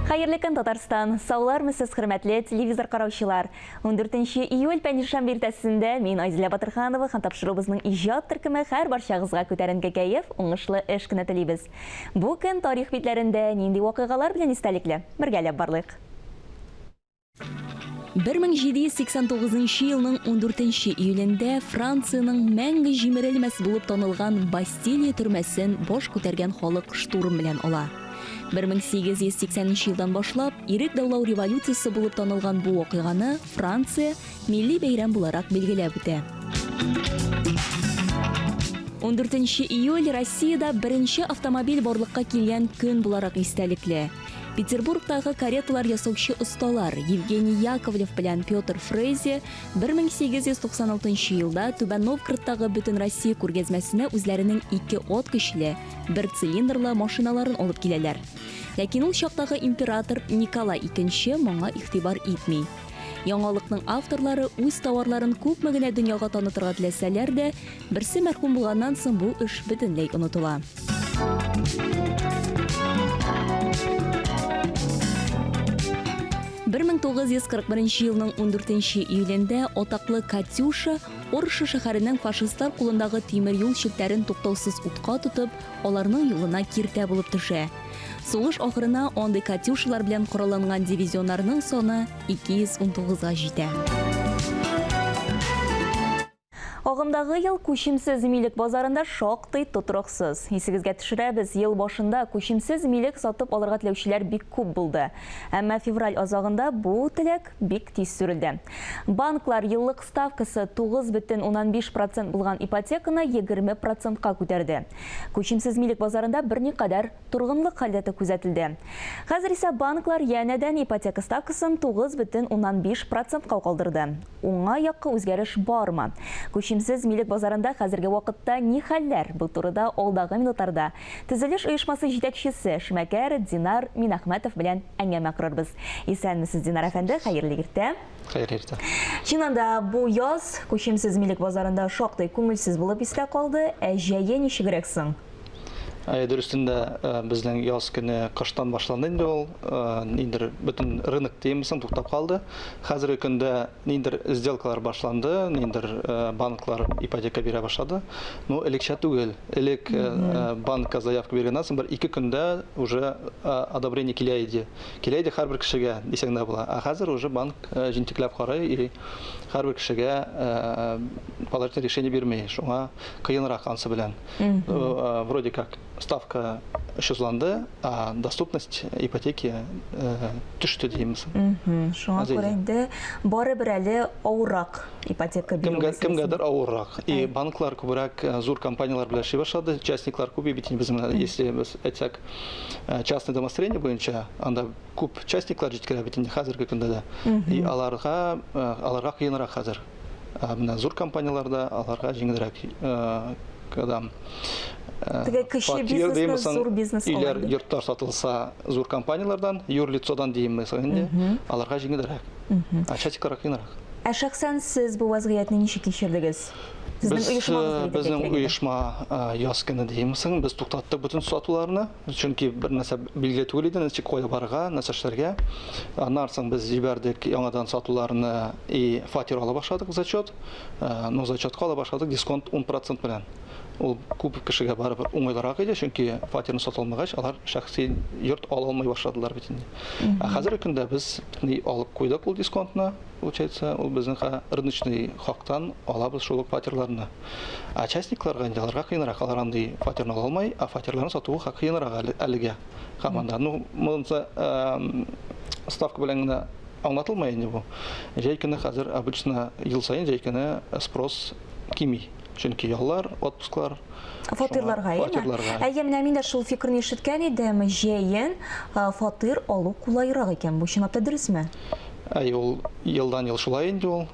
Хәерле көн, Татарстан! Саулармысыз, хөрмәтле телевизор караучылар! 14 июль пәнҗешәмбе иртәсендә мин Айзилә Батырханова һәм тапшыруыбызның иҗат төркеме һәр барчагызга күтәренке кәеф, уңышлы эш көне телибез. Бу көн тарих битләрендә нинди вакыйгалар белән истәлекле? Бергәләп барлыйк. 1789 елның 14 июлендә Франциянең мәңге җимерелмәс булып танылган Бастилия төрмәсен баш күтәргән халык штурм белән ала. 1880 елдан башлап Ирек даулау революциясе булып танылган бу вакыйганы Франция милли бәйрәм буларак билгеләп үтә. 14 июль Россиядә беренче автомобиль барлыкка килгән көн буларак истәлекле. Петербургтагы кареталар ясаучы осталар Евгений Яковлев белән Петр Фрези 1896 елда Түбән Новгородтагы Бөтенроссия күргәзмәсенә үзләренең ике ат көчле, бер цилиндрлы машиналарын алып киләләр. Ләкин ул чактагы император Николай II моңа игътибар итми. Яңалыкның авторлары үз товарларын күпме генә дөньяга танытырга теләсәләр дә, берсе мәрхүм булганнан соң бу эш бөтенләй онытыла. 1941 елның 14 июлендә атаклы Катюша Орша шәһәренең фашистлар кулындагы тимер юл челтәрен туктаусыз утка тотып, аларның юлына киртә булып төшә. Сугыш ахырына андый «Катюшалар» белән коралланган дивизионнарның саны 219 га җитә. Агымдагы ел күчемсез милек базарында шактый тотрыксыз. Исегезгә төшерәбез, ел башында күчемсез милек сатып алырга теләүчеләр бик күп булды. Әмма февраль азагында бу теләк бик тиз сүрелде. Банклар еллык ставкасы 9,5 процент булган ипотеканы 20 процентка күтәрде. Күчемсез милек базарында берникадәр торгынлык халәте күзәтелде. Хәзер исә банклар янәдән ипотека ставкасын 9,5 процентка калдырды. Уңай якка үзгәреш бармы? Күчемсез милек базарында хәзерге вакытта ни хәлләр? Бу турыда алдагы минутларда Төзелеш оешмасы җитәкчесе, эшмәкәр Динар Минәхмәтов белән әңгәмә корырбыз. Исәнмесез, Динар әфәнде, хәерле иртә. Хәерле иртә. Чыннан да, бу яз күчемсез милек базарында шактый күңелсез булып истә калды. Ә җәе ничегрәк соң? Әйе, дөрестән дә, э, безнең яз көне кыштан башланды инде ул. Э, ниндер бөтен рынок димсең туктап калды. Хәзерге көндә ниндер сделкалар башланды, ниндер э, банклар ипотека бирә башлады. Но элекчә түгел. Элек банкка заявка биргәннән соң бер ике көндә уже одобрение килә иде. Килә иде һәрбер кешегә дисәң дә була. Ә хәзер уже банк җентекләп карый и һәрбер кешегә положительный решение бирми. Шуңа кыенрак ансы белән. Вроде как ставка очсызланды, а доступность ипотеки төште димез. Шуңа күрә инде барыбер әле авыррак ипотека бирү мәсьәләсе. Кемгәдер авыррак. И банклар күбрәк зур компанияләр белән эшли башлады. Частниклар күп бит инде безнең, если без әйтсәк, частное домостроение буенча, анда күп частниклар җиткерә бит инде хәзерге көндә дә. И аларга аларга кыенрак хәзер. Ә менә зур компанияләрдә аларга җиңелрәк, когда Теге кече бизнесны зур бизнес өйләр, йортлар сатылса зур компанияләрдән, юрлицодан дим мәсәлән инде, аларга җиңелрәк. Ә частникларга кыенрак. Ә шәхсән сез бу вазгыятьне ничек кичердегез? Сезнең оешмагыз дип Безнең оешма яз көне димсең, без туктаттык бөтен сатуларны, чөнки бер нәрсә билгеле түгел иде, ничек кая барырга, нәрсә эшләргә. Аннан соң без җибәрдек яңадан сатуларны и фатир ала башладык зачет. Но зачетка ала башладык дисконт 10% белән. Ул күп кешегә барыбер уңайлырак иде, чөнки фатирны сата алмагач, алар шәхси йорт ала алмый башладылар бит инде. Ә хәзерге көндә без алып куйдык ул дисконтны. Получается, ул безнең рыночный хактан алабыз шул ук фатирларны. Ә частникларга инде аларга кыенрак, алар андый фатирны ала алмый, ә фатирларны сатуы кыенрак әлегә һаман да. Ну, монысы ставка белән генә аңлатылмый инде бу. Җәй көне хәзер обычно ел саен җәй көне спрос кими. Чөнки яллар, отпусклар. Фатирларга, әйеме? Фатирларга. Әйе, менә мин дә шул фикерне ишеткән идем. Җәен фатир алу кулайрак икән. Бу чынлап та дөресме? Әй, ул елдан-ел шулай инде ул.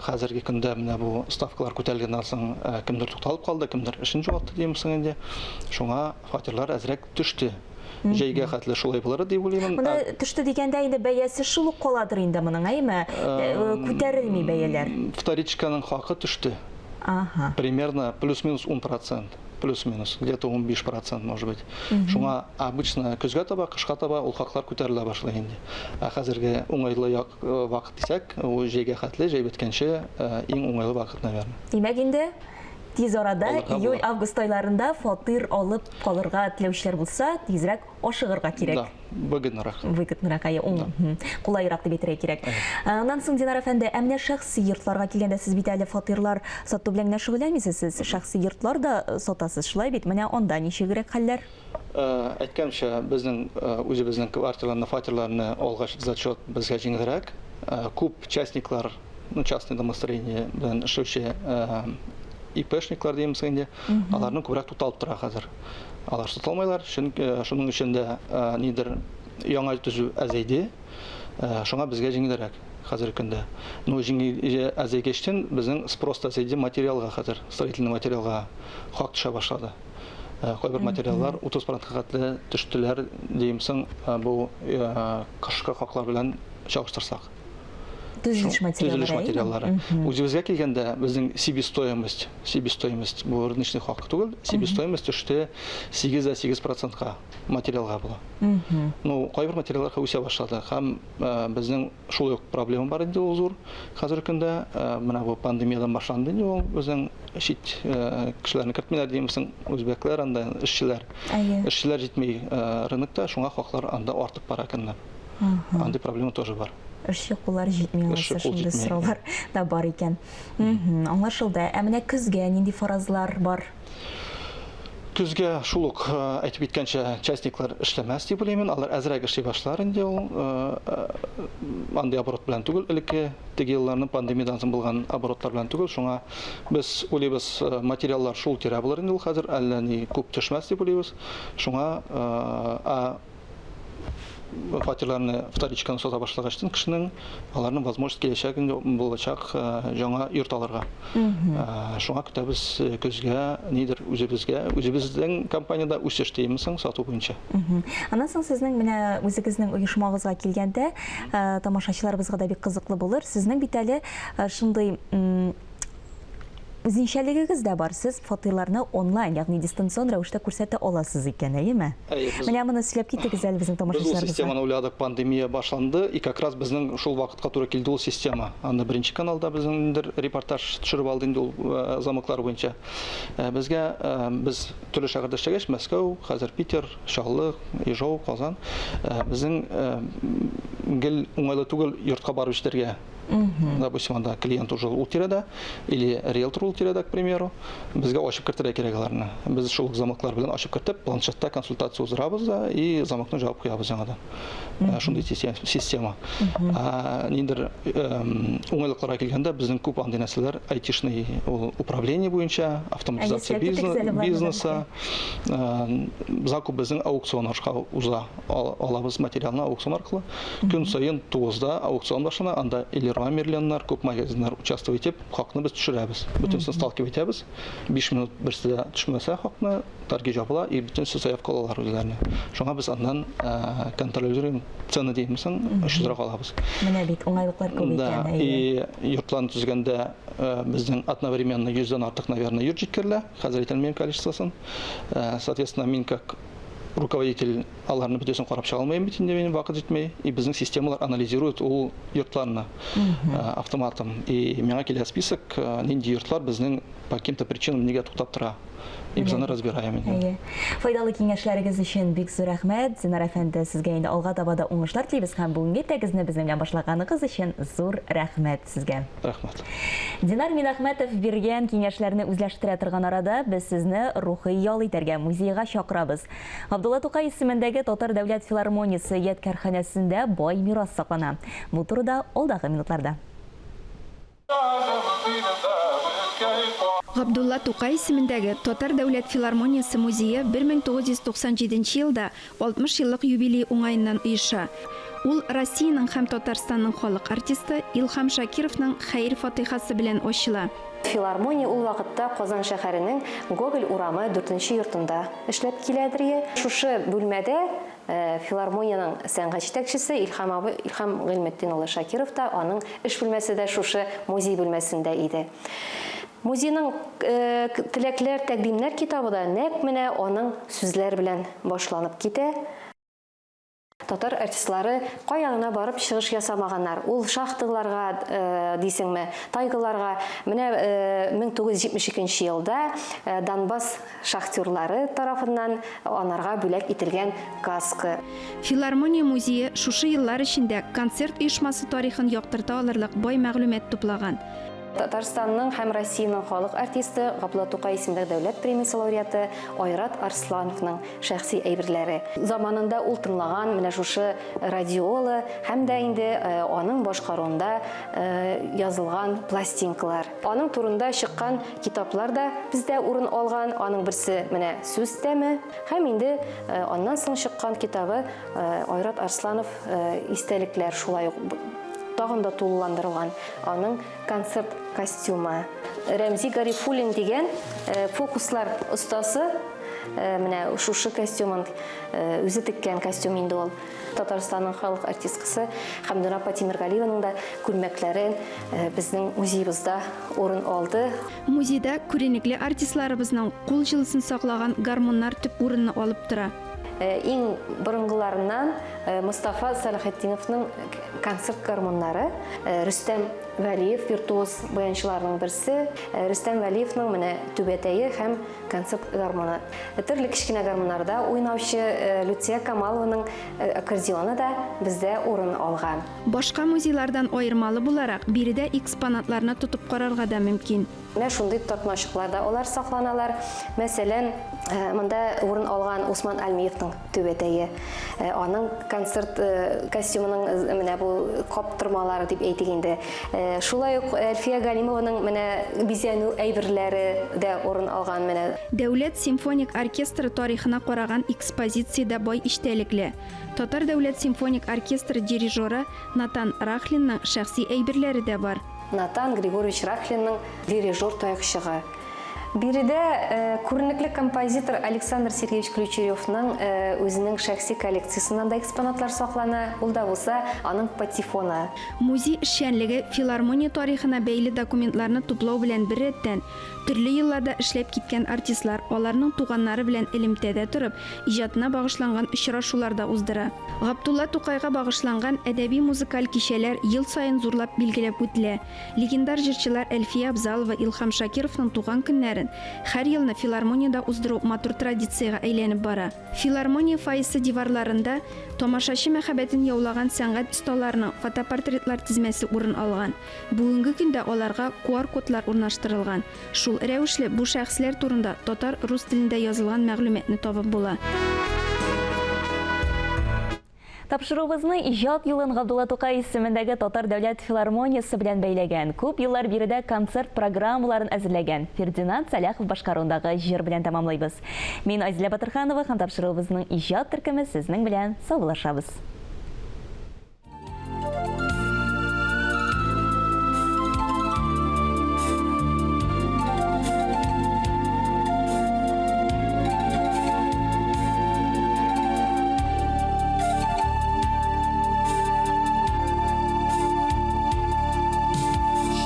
Хәзерге көндә менә бу ставкалар күтәрелгәннән соң кемдер тукталып калды, кемдер эшен югалтты димсең инде. Шуңа фатирлар әзрәк төште. Җәйгә хәтле шулай булыр дип уйлыймын. Моны төште дигәндә инде бәясе шул ук каладыр инде моның, әйеме? Күтәрелми бәяләр. Вторичканың хакы төште. Ага. Примерно плюс-минус 10 процент. Плюс-минус, где-то 15 процент, может быть. Шуңа обычно көзгә таба, кышка таба ул хаклар күтәрелә башлый инде. Ә хәзерге уңайлы як э, вакыт дисәк, ул җәйгә хәтле, җәй беткәнче э, иң уңайлы вакыт, наверное. Димәк инде, тиз арада, Алырга июль, була. август айларында фатир алып калырга теләүчеләр булса, тизрәк ашыгырга кирәк. Да, выгоднырак. Выгоднырак, әйе, уң, мгм, кулайрак дип әйтергә кирәк. Ә, Аннан соң, Динар әфәнде, ә менә шәхси йортларга килгәндә, сез бит әле фатирлар сату белән генә шөгыльләнмисез, сез шәхси йортлар да э, сатасыз, шулай бит? Менә анда ничегрәк хәлләр? Э, Әйткәнемчә, безнең э, үзебезнең квартираларны, фатирларны алгач зачет безгә җиңелрәк. Э, Күп частниклар, ну, частный домостроение белән эшләүче э, ИПшниклар димез инде, аларның күбрәк тукталып тора хәзер. Алар сата алмыйлар, чөнки э, шуның өчен дә э, нидер яңа төзү әзәйде. Э, Шуңа безгә җиңелрәк хәзерге көндә. Ну, җиңел әзәйгәчтен безнең спрос та әзәйде материалга хәзер, строительный материалга хак төшә башлады. Э, Кайбер материаллар 30 процентка хәтле төштеләр, димсең, э, бу э, кышкы хаклар белән чагыштырсак. Төзелеш материаллары. Төзелеш әйеме? материаллары. Үзебезгә килгәндә, безнең себестоимость, себестоимость бу рыночный хак түгел, себестоимость төште 8,8 процентка материалга була. Ну, кайбер материаллар үсә башлады һәм э, безнең шул ук проблема бар инде ул зур хәзерге көндә. Э, Менә бу пандемиядан башланды инде ул безнең чит э, кешеләрне кертмиләр димсең, үзбәкләр анда эшчеләр. Әйе. Эшчеләр җитми э, рынокта, шуңа хаклар анда артып бара көнләп. Андый проблема тоже бар. Эшче куллар җитми Эшче алайса, кул шундый җитми. сораулар да бар икән. Мгм, Аңлашылды. Ә менә көзгә нинди фаразлар бар? Көзгә шул ук э, әйтеп киткәнчә частниклар эшләмәс дип уйлыйм. Алар әзрәк эшли башлар инде ул. э, э, Андый оборот белән түгел, элекке теге елларның пандемиядан соң булган оборотлар белән түгел. Шуңа без уйлыйбыз, э, материаллар шул тирә булыр инде ул хәзер, әллә ни күп төшмәс дип уйлыйбыз. Шуңа э, а фатирларны вторичканы сата башлагачтын кешенең аларның возможность киләчәк инде булачак э, яңа йорт алырга. Э, Шуңа көтәбез э, көзгә нидер үзебезгә, үзебезнең компаниядә үсеш димесең сату буенча. Мгм. Аннан соң сезнең менә үзегезнең оешмагызга килгәндә, э, тамашачыларыбызга да бик кызыклы булыр. Сезнең бит әле э, шундый м, үзенчәлегегез дә бар. Сез фатирларны онлайн, ягъни дистанцион рәвештә күрсәтә аласыз икән, әйеме? Әйе, без- Менә моны сөйләп китегез әле безнең Без ул тамашачыларыбызга. системаны уйладык, пандемия башланды, и как раз безнең шул вакытка туры килде ул система. Анда беренче каналда безнең ниндидер репортаж төшереп алды инде ул э, замоклар буенча. Э, Безгә э, без төрле шәһәрдә эшләгәч, Мәскәү, хәзер Питер, Чаллы, Ижау, Казан, э, безнең э, гел уңайлы түгел йортка барып җитәргә. Допустим, анда клиент уже ул тирәдә или риэлтор ул тирәдә, к примеру, безгә ачып кертергә кирәк аларны. Без шул замоклар белән ачып кертеп, планшетта консультация уздырабыз да и замокны жабып куябыз яңадан. Э, Шундый система. А ниндидер эм, уңайлыкларга килгәндә, безнең күп андый нәрсәләр айтишный ул управление буенча, автоматизация Әйе, сөйләп китегез әле боларны да. бизнеса, э, закуп безнең аукцион аша уза. Алабыз материалны аукцион аркылы. Көн саен 9-да аукцион башлана, анда Леруа Мерленнар, күп магазиннар участвовать итеп, хакны без төшерәбез. Бөтенесен сталкивать итәбез. 5 минут берсе дә төшмәсә хакны, торги жабыла и бөтенесе заявка алалар үзләренә. Шуңа без аннан э, контролируем цены димсең, очсызрак алабыз. Менә бит уңайлыклар күп Да, икән, әйе. и йортларны төзегәндә э, безнең одновременно 100дән артык, наверное, йорт җиткерелә. Хәзер әйтә алмыйм количествосын. Э, Соответственно, мин как руководитель аларны бөтенесен карап чыга алмыйм бит инде, минем вакыт җитми. И безнең системалар анализирует ул йортларны э, автоматом. И миңа килә список, э, нинди йортлар безнең по каким-то причинам нигә туктап тора. И без аны разбираем инде. Әйе. Файдалы киңәшләрегез өчен бик зур рәхмәт, Динар әфәнде. Сезгә инде алга таба да уңышлар телибез һәм бүгенге иртәгезне безнең белән башлаганыгыз өчен зур рәхмәт сезгә. Рәхмәт. Динар Минәхмәтов биргән киңәшләрне үзләштерә торган арада без сезне рухи ял итәргә музейга чакырабыз. Габдулла Тукай исемендәге Татар дәүләт филармониясе ядкәрханәсендә бай мирас саклана. Бу турыда алдагы минутларда. Габдулла Тукай исемендәге Татар дәүләт филармониясе музее 1997 елда 60 еллык юбилей уңаеннан оеша. Ул Россиянең һәм Татарстанның халык артисты Илһам Шакировның хәер-фатыйхасы белән ачыла. Филармония ул вакытта Казан шәһәренең Гоголь урамы 4 йортында эшләп киләдер. Шушы бүлмәдә филармониянең сәнгать җитәкчесе Илһам абый Илһам Гыйльметдин улы Шакиров та, аның эш бүлмәсе дә шушы музей бүлмәсендә иде. Музейның Теләкләр, тәкъдимнәр китабы да нәкъ менә аның сүзләре белән башланып китә. Татар артистлары кая гына барып чыгыш ясамаганнар. Ул шахталарга дисеңме, тайгаларга. Менә 1972 елда Донбасс шахтерлары тарафыннан анарга бүләк ителгән каска. Филармония музее шушы еллар эчендә концерт оешмасы тарихын яктырта алырлык бай мәгълүмат туплаган. Татарстанның һәм Россиянең халык артисты, Габдулла Тукай исемендәге дәүләт премиясе лауреаты Айрат Арслановның шәхси әйберләре. Заманында ул тыңлаган менә шушы радиола һәм дә инде аның башкаруында язылган пластинкалар. Аның турында чыккан китаплар да бездә урын алган. Аның берсе менә Сүз тәме һәм инде аннан соң чыккан китабы Айрат Арсланов истәлекләр шулай ук тагын да тулыландырылган. Аның концерт костюмы. Рәмзи Гарифуллин дигән фокуслар остасы менә шушы костюмын үзе теккән костюм инде ул. Татарстанның халык артисткасы Хәмдүнә апа Тимергалиеваның да күлмәкләре безнең музеебызда урын алды. Музейда күренекле артистларыбызның кул җылысын саклаган гармуннар төп урынны алып тора. Иң борынгыларыннан Мостафа Сәлахетдиновның концерт гармуннары, Рөстәм Вәлиев, виртуоз баянчыларның берсе, Рөстәм Вәлиевның менә түбәтәе һәм концерт гармуны. Төрле кечкенә гармуннарда уйнаучы Люция Камалованың аккордеоны да бездә урын алган. Башка музейлардан аермалы буларак, биредә экспонатларны тотып карарга да мөмкин. Менә шундый тартмачыкларда алар сакланалар. Мәсәлән, монда урын алган Усман Альмиевның түбәтәе, аның концерт костюмының менә бу каптырмалары дип әйтик инде. Шулай ук Әлфия Галимованың менә бизәнү әйберләре дә урын алган менә. Дәүләт симфоник оркестры тарихына караган экспозиция дә бай эчтәлекле. Татар дәүләт симфоник оркестры дирижеры Натан Рахлинның шәхси әйберләре дә бар. Натан Григорьевич Рахлинның дирижер таякчыгы. Биредә күренекле композитор Александр Сергеевич Ключеревның үзенең шәхси коллекциясеннән дә экспонатлар саклана, ул да булса аның патефоны. Музей эшчәнлеге филармония тарихына бәйле документларны туплау белән беррәттән, төрле елларда эшләп киткән артистлар, аларның туганнары белән элемтәдә торып, иҗатына багышланган очрашулар да уздыра. Габдулла Тукайга багышланган әдәби-музыкаль кичәләр ел саен зурлап билгеләп үтелә. Легендар җырчылар Әлфия Абзалова, Илһам Шакировның туган көннәрен һәр елны филармониядә уздыру матур традициягә әйләнеп бара. Филармония фойесы диварларында тамашачы мәхәббәтен яулаган сәнгать осталарының фотопортретлар тезмәсе урын алган. Бүгенге көндә аларга QR-кодлар урнаштырылган. Шул рәвешле бу шәхесләр турында татар, рус телендә язылган мәгълүматны табып була. Тапшыруыбызны иҗат юлын Габдулла Тукай исемендәге Татар дәүләт филармониясе белән бәйләгән, күп еллар биредә концерт программаларын әзерләгән Фердинанд Сәләхов башкаруындагы җыр белән тәмамлыйбыз. Мин Айзилә Батырханова һәм тапшыруыбызның иҗат төркеме сезнең белән саубуллашабыз.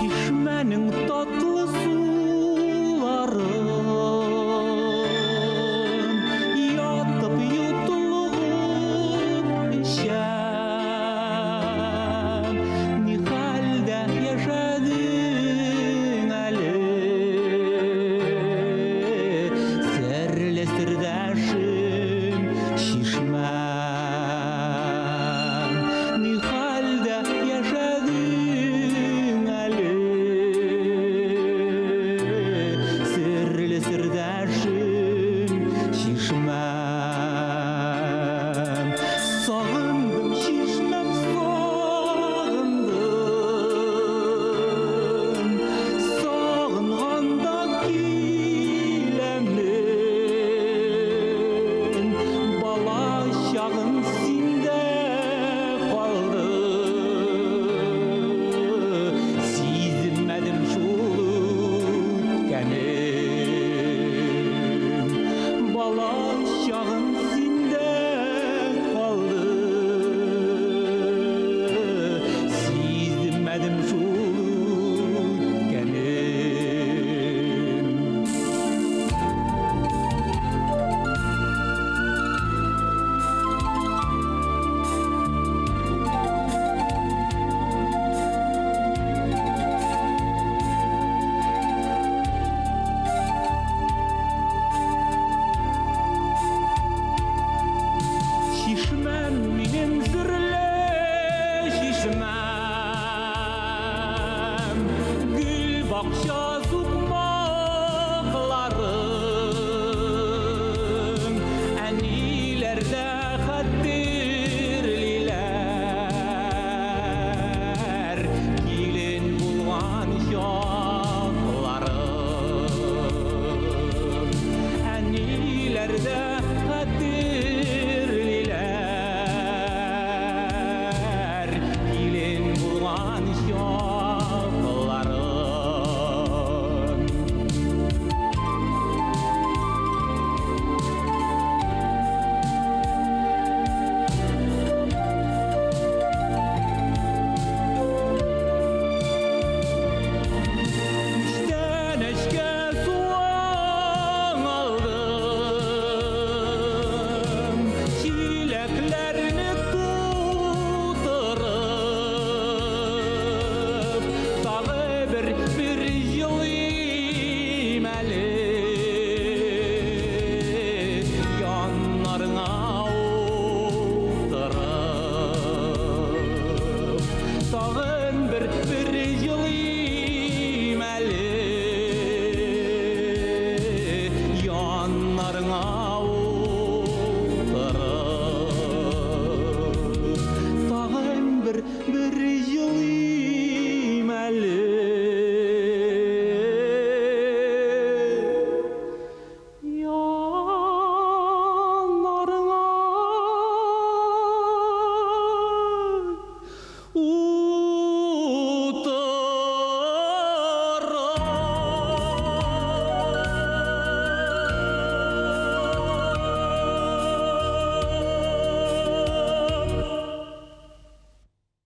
Чишмәнең татлы суларын Ятып йотлыгып эчәм. Бакча.